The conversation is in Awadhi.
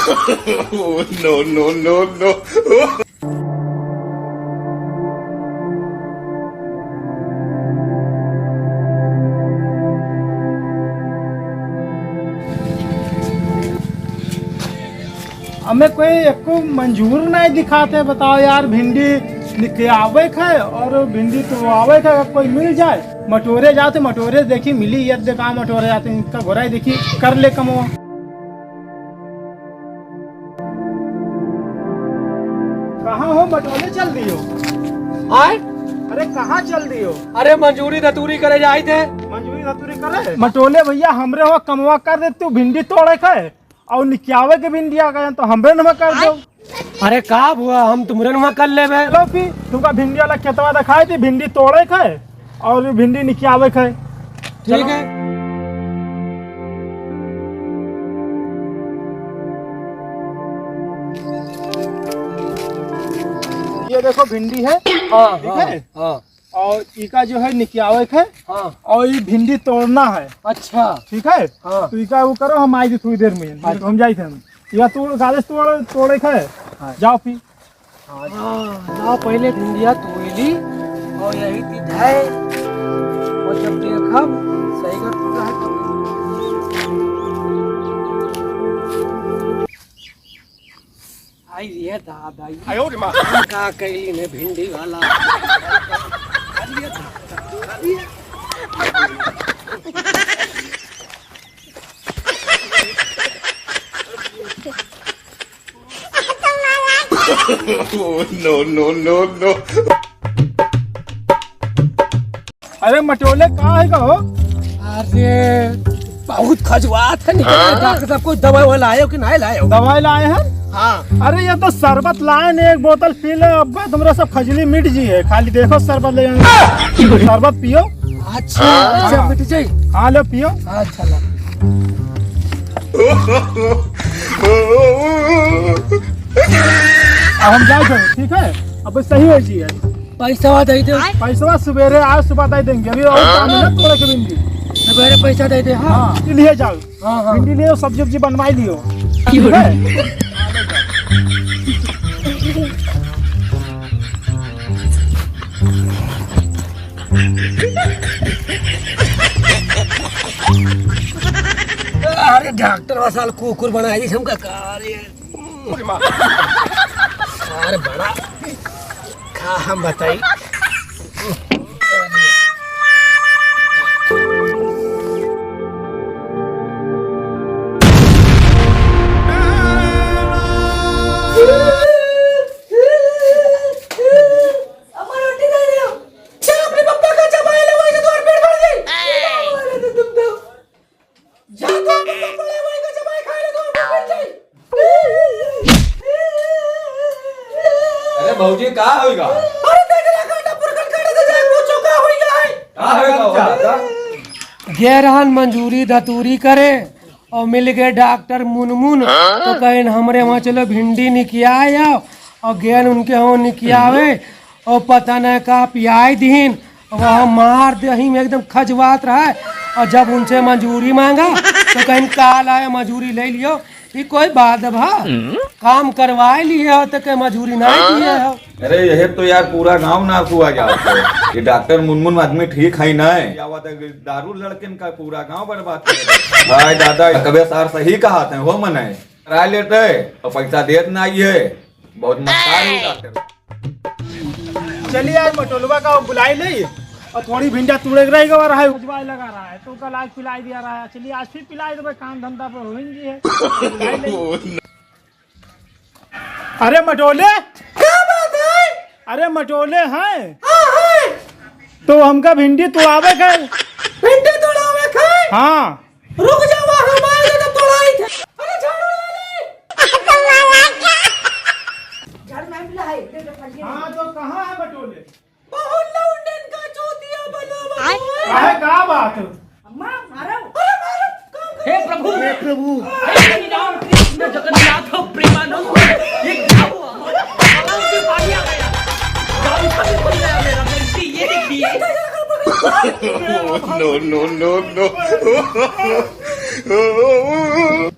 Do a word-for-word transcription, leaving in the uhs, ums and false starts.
Oh, no, no, no, no। हमें कोई एको मजूर नहीं दिखाते, बताओ यार, भिंडी निकियावे के है और भिंडी तोड़ावे के है, कोई मिल जाए। मटोरे जाते, मटोरे देखी मिली, ये देखा मटोरे जाते, इनका घोड़ा ही देखी कर ले कमवा। कहाँ हो, मटोले चल दियो? आय? अरे, कहाँ चल दियो? अरे, मजूरी धतूरी करे जाई थे। मजूरी धतूरी करे? मटोले भैया, हमरे हो कमवा कर दे, तू भिंडी तोड़े के और निकियावे के भिंडिया का तो हमरे नवा कर दो। अरे, का हुआ, हम तुमरे नवा कर लेबे। लो पी, तुमका भिंडी वाला खेतवा दिखाई थी, भिंडी तोड़े के। और भिंडी निकियावे के है। ठीक है। ये देखो भिंडी है, हाँ, ठीक हाँ, है? हाँ। और इका जो है निकियावे के है, हाँ। और ये भिंडी तोड़ना है। अच्छा। ठीक है? हाँ। तो इका वो करो, हम आई थी थोड़ी देर में, अच्छा। हम जाई थे हम। या तोड़, गाले से तोड़, तोड़े के है। हाँ। जाओ फिर। हाँ, लाओ पहले भिंडिया तोड़ ली और यही ती धै और जब देखब सही कर टूटा है तब। आई रे दादा, ई आयो रे माँ। का कैली ने भिंडी वाला। अरे दादा, अरे। Oh, no, no, no, no। अरे मटोले, का है का हो? अरे बहुत खजुआत है, निकल गया। हाँ? डॉक्टर साहब, कोई दवाई वाला आयो कि नहीं लायो? दवाई लाए हैं? हाँ। अरे ये तो शरबत लाए ने, एक बोतल पी ले, अब तुमरा सब खजली मिट जी है। खाली देखो शरबत ले आए। शरबत पियो। अच्छा, अच्छा, मिट जाई। हाँ, लो पियो। अच्छा, ला। अब हम जाए थे, ठीक है? अब सही हो जी है। पैसा दे दे। पैसा सुबेरे आज सुबह दे देंगे, अभी और काम है ना, तोड़े के भिंडी। सुबेरे पैसा दे दे, हाँ। हाँ, ये लिए जाओ। हाँ, हाँ। भिंडी लियो, सब्जी उब्जी बनवाई लियो। की हो ठीक है? अरे डॉक्टर वा साल कुकुर बनाई दिस हमका का रे। अरे बड़ा का हम बताई। अम्मा, रोटी दे दो। जा अपने पप्पा का जमाई ले, वही से तुम्हारा पेट भर जाए। जा तो अपने पप्पा ले, वही का जमाई खाए ले, तुम्हारा पेट भर जाए। अरे भौजी, का होइगा? अरे देख ला, काटा पुरकल काटे से जाए, पूछो का होइगा है? का होइगा, का? गे रहन मंजूरी धतूरी करे, और मिल गए डॉक्टर मुनमुन, तो कहेन हमरे वहाँ चलो भिंडी निकियाए आओ, और गेन उनके वहाँ निकियावे, और पता न का पियाई दीन, और वहाँ मार दही में एकदम खजवात रहा है। और जब उनसे मजूरी मांगा, तो कहेन काल आए मजूरी ले लियो। ये कोई बात है भा? काम करवाए लिए हो तो के मजूरी नहीं दिए हो। अरे यह तो यार पूरा गांव नास हुआ गया। ये डॉक्टर मुनमुन आदमी ठीक है ना? क्या बात है, दारू लड़किन का पूरा गांव बर्बाद कर दिया। भाई दादा, कबे सार सही कहा थे हो मने। करा लेते, तो पैसा देत ना ये। बहुत मक्कार है डॉक्टर। चलिए आज मटोलवा का बुलाई ले और थोड़ी भिंडा तुड़े के रह गवा रहा है, उजवाए लगा रहा है, तो कल आज पिलाई दिया रहा है। चलिए आज फिर पिलाई देबे, काम धंधा पर होइंगी है। बुलाई ले। अरे मटोले, क्या बात है? अरे मटोले हैं? हाँ, है। तो हमका भिंडी तोड़ावे के। भिंडी तोड़ावे के? हाँ। रुक जावा, हम आए तो तोड़ाई थे। अरे झाड़ू वाली। झाड़ू नहीं मिला है, दे दो, फंस गया। हाँ, तो कहाँ है मटोले? बहुत लौंडन का चूतिया बना हुआ है। काहे, का बात? अम्मा, मारो। अरे मारो, काम कर। हे प्रभु, हे प्रभु। हे श्री राम कृष्ण जगन्नाथ प्रेमानंद, ये क्या हुआ? गाँव से पानी आ गया। गाँव का भी खुल गया मेरा, ये देखिए। No, no, no, no।